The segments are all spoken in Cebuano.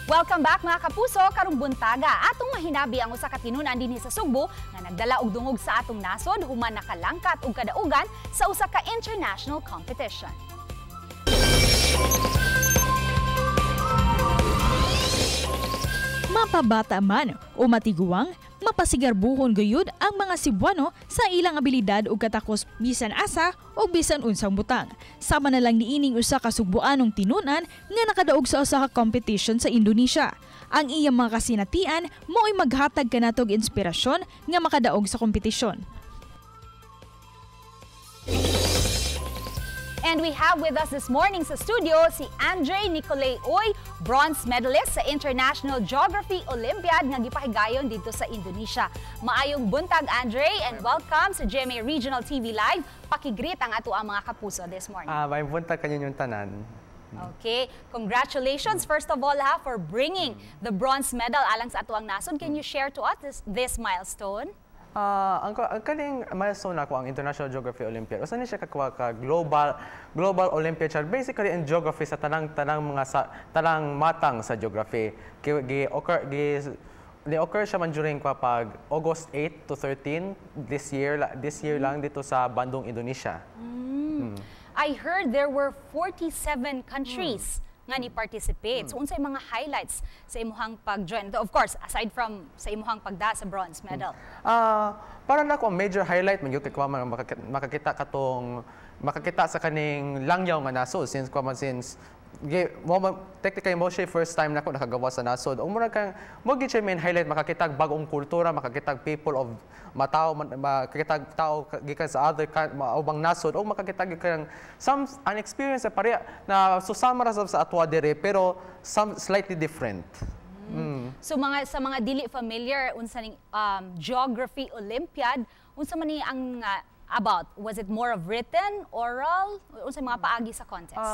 Welcome back, mga kapuso, karong buntaga atong mahinabi ang usa ka tinunan dinhi sa Sugbo nga nagdala og dungog sa atong nasod human nakalangkat og kadaugan sa usa ka international competition. Mapabata man o matiguang, mapasigarbuhon gayud ang mga Cebuano sa ilang abilidad ug katakos bisan asa o bisan unsang butang. Sama na lang niining usa ka Sugboanong tinunan nga nakadaog sa usa ka competition sa Indonesia. Ang iyang mga kasinatian mo'y maghatag kanatog inspirasyon nga makadaog sa kompetisyon. And we have with us this morning sa studio si Andre Nicolay Uy, bronze medalist sa International Geography Olympiad nga gipahigayon dito sa Indonesia. Maayong buntag, Andre, and welcome sa GMA Regional TV Live. Paki-greet ang ato ang mga kapuso this morning. Ah, maayong buntag kaninyong tanan. Okay, congratulations first of all ha for bringing the bronze medal alang sa atuang nasod. Can you share to us this milestone? Ang kaning milestone nako, ang International Geography Olympiad. Usa ni siya kakuha ka global global Olympiad siya. Basically in geography sa tanang tanang mga sa tanang matang sa geography. Gi, gi occur gi ni occur siya man during kwa pag August 8 to 13 this year lang dito sa Bandung, Indonesia. I heard there were 47 countries nga ni participate. So unsay mga highlights sa imuhang pag-join? Of course, aside from sa imuhang pagda sa bronze medal. Para nako ang major highlight man gyud kay kuha man makakita katong makakita sa kaning langyaw nga nasod since kuha man since mo technically mo siya first time nako nakagawa sa nasod. Ug mura kang mo gyud siya main highlight, makakita og bagong kultura, makakita og people of matao, makakita og tao gikan sa other ubang nasod ug makakita gyud kang some an experience sa pareha na susama ra sab sa atwa dire pero some slightly different. So mga sa mga dili familiar unsa ning Geography Olympiad, unsa man ni ang about? Was it more of written, oral, unsa mga paagi sa contest?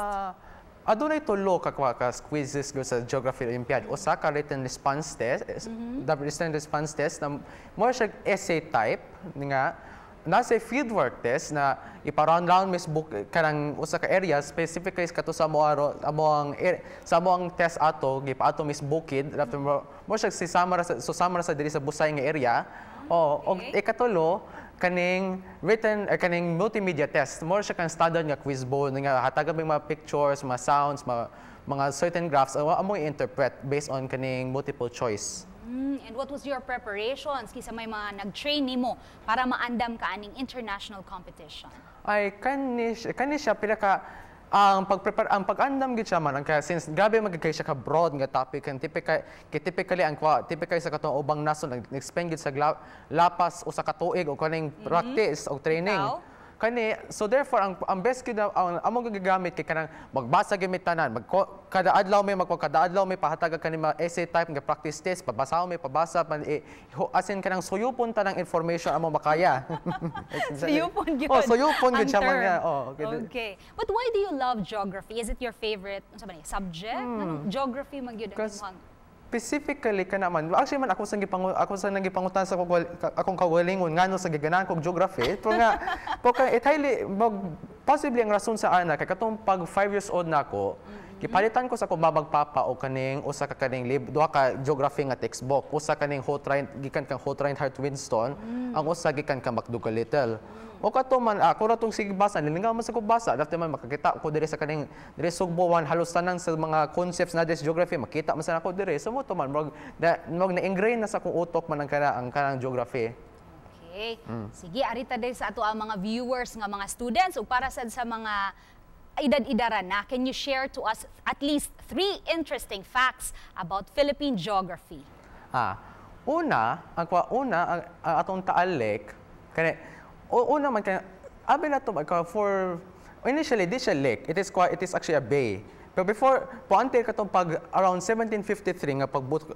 Adunay tulo ka kwa ka quizzes go sa Geography Olympiad. Usa ka written response test, the written response test na more siya essay type nga nasa fieldwork test na ipa-round round mis book kanang usa ka area, specifically kato sa amo amo ang sa amo ang test ato gipaato mis bukid after mo mo siya si sama ra sa susama ra sa diri sa Busay nga area. Oh, og ikatulo kaning written kaning multimedia test, more siya kang standard nga quiz bowl nga hatagan mo yung mga pictures, mga sounds, mga certain graphs amo i-interpret based on kaning multiple choice. And what was your preparations? Kinsa may mga nag-train nimo para maandam ka aning international competition? Ay kani siya pila ka ang pag-prepare, ang pag-andam gid siya man ang kaya since grabe magkay siya ka broad nga topic ang typical kay typically ang kwa typically sa katong ubang nasod nag-spend gid sa lapas usa ka tuig o kaning practice o training. Ikaw? Kani so therefore ang best gid ang among gigamit kay kanang magbasa gyud mi tanan, mag kada adlaw may magko kada adlaw may pahatag kani mga essay type nga practice test, pabasa may pabasa man as in kanang suyupon tanang information amo makaya. Suyupon gyud. Oh, suyupon gyud Ang siya man term. Nga. Oh, okay. Okay. But why do you love geography? Is it your favorite unsa ba ni subject? Anong geography man gyud ang imong Specifically ka naman, actually man ako sa nagipangutan sa akong kaugalingon ngano sa giganahan kog geography, pero nga po ka it highly mag, possibly ang rason sa ana kay katong pag 5 years old na ako, gipalitan ko sa akong mamag papa o kaning usa ka kaning duha ka geography nga textbook, usa kaning Holt gikan kang Holt Rinehart Winston, ang usa gikan kang McDougal Little. O kato man ako ra tong sige basa, nilingaw man sa ko basa, after man makakita ko diri sa kaning diri Sugbo one halos tanan sa mga concepts na des geography makita man sa ako diri. So mo to man murag na-ingrain na sa akong utok man ang kanang geography. Okay. Sige, arita din sa ato ang mga viewers nga mga students ug para sad sa mga edad-edaran na, can you share to us at least three interesting facts about Philippine geography? Una, ang kwa una ang atong Taal Lake kani una man kay abi na to ka for initially di siya lake. It is actually a bay. Pero before po until katong pag around 1753 nga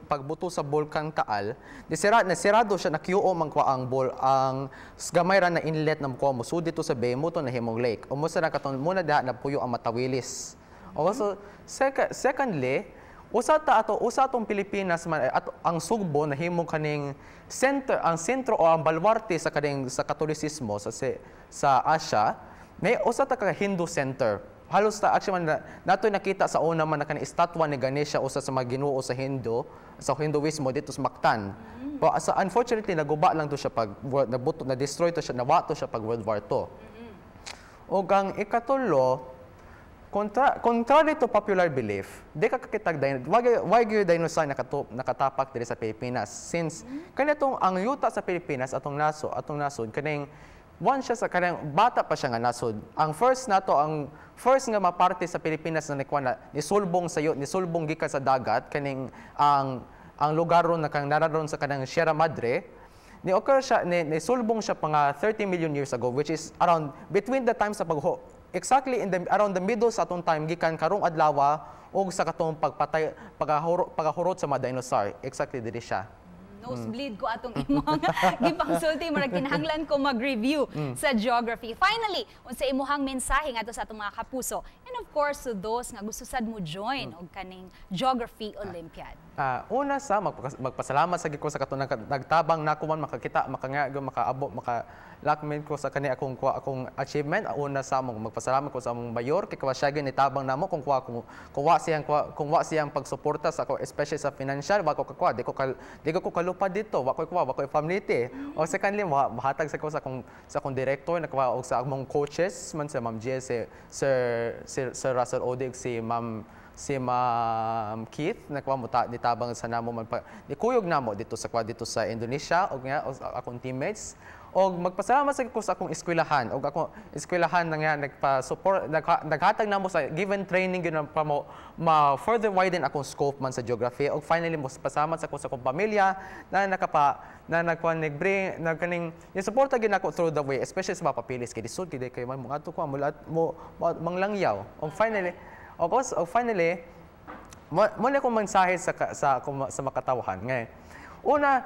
pagbuto sa Bulkang Taal, di sira na sirado siya, na QO man kwa ang bol ang gamay ra na inlet na kwa mo dito sa bay mo to nahimong lake. O mo sa na katong muna diha na puyo ang matawilis. O so secondly, usa ta ato usa atong Pilipinas man ato, ang Sugbo nahimo kaning center, ang sentro o ang balwarte sa kaning sa Katolisismo sa Asia, may usa ta ka Hindu center. Halos ta actually man nato nakita sa una man na kanang estatwa ni Ganesha, usa sa mga Ginoo sa Hindu, sa Hinduismo, dito sa Mactan. But sa unfortunately naguba lang to siya pag nabuto, na destroy to siya, nawa to siya pag World War II. Ug ang ikatulo, contrary to popular belief, di ka kakitag why gyud dinosaur nakatapak diri sa Pilipinas, since kanitong ang yuta sa Pilipinas, atong nasod kaning one siya sa kanang bata pa siya nga nasod. Ang first nato, ang first nga maparte sa Pilipinas na nikuha na nisulbong sa nisulbong gikan sa dagat, kaning ang lugar ron na kang nararon sa kanang Sierra Madre, ni occur siya ni sulbong siya mga 30 million years ago, which is around between the time sa pagho, exactly in the around the middle sa atong time gikan karong adlaw ug sa katong pagpatay, pagahurot sa mga dinosaur, exactly diri siya. Nosebleed ko atong imong gipangsulti, murag kinahanglan ko mag-review sa geography. Finally, unsa imuhang mensahe ngadto sa atong mga kapuso and of course to those nga gusto sad mo join og kaning Geography Olympiad? Una sa magpasalamat sa ko sa katong nagtabang nako man makakita, makanga, makaabot, maka lakmen ko sa kani akong kuha, akong achievement. Una sa among magpasalamat ko sa among mayor kay kawa siya nitabang namo. Kung wa siyang pagsuporta sa ako, especially sa financial, wa ko kakuha, di ko kalupad dito, wa ko kuha, wa ko family. O secondly, mahatag sa ko sa akong director na kuha og sa among coaches man, sa Ma'am Gia, si Sir Russell Odig, si Ma'am Keith na kuha mo ta nitabang sa namo man pa nikuyog namo dito sa kuha dito sa Indonesia, og nga og akong teammates. Og magpasalamat sa ko sa akong eskwelahan, og akong eskwelahan na nga nagpa-support, naghatag namo sa given training gyud pa mo ma further widen akong scope man sa geography. Og finally, mo pasalamat sa ko sa akong pamilya na nakapa na nagkuan, nagbring, nagkaning ni suporta gyud nako through the way, especially sa mapapilis kay lisod kay kay man mo adto ko mo mo manglangyaw. Og finally, og finally, mo na akong mensahe sa makatawhan ngay una,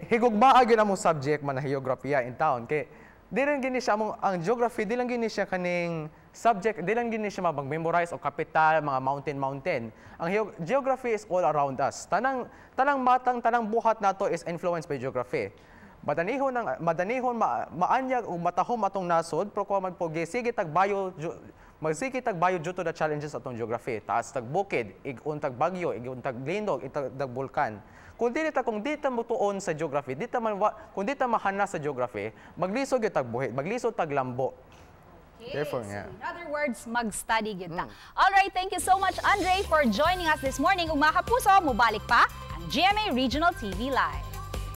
higugmaa gyud among subject man na geografiya in town, kay di rin gini siya among ang geography, di lang gini siya kaning subject, di lang gini siya mag-memorize o capital, mga mountain mountain. Ang geography is all around us. Tanang matang, tanang buhat nato is influenced by geography. Madanihon ang madanihon maanyag ug matahom atong nasod, pero kuha man po sige tagbayo, magsige tagbayo due to the challenges atong geography. Taas tag bukid, ig-on tag bagyo, ig-on tag lindog, ig tag bulkan. Kung di ta motuon sa geography, di ta man kung di ta mahana sa geography, maglisod gyud tag buhi, maglisod tag lambo. Okay, Therefore, so nga. in other words, mag-study gyud ta. All right, thank you so much, Andre, for joining us this morning. Ug mga kapuso, mubalik pa ang GMA Regional TV Live.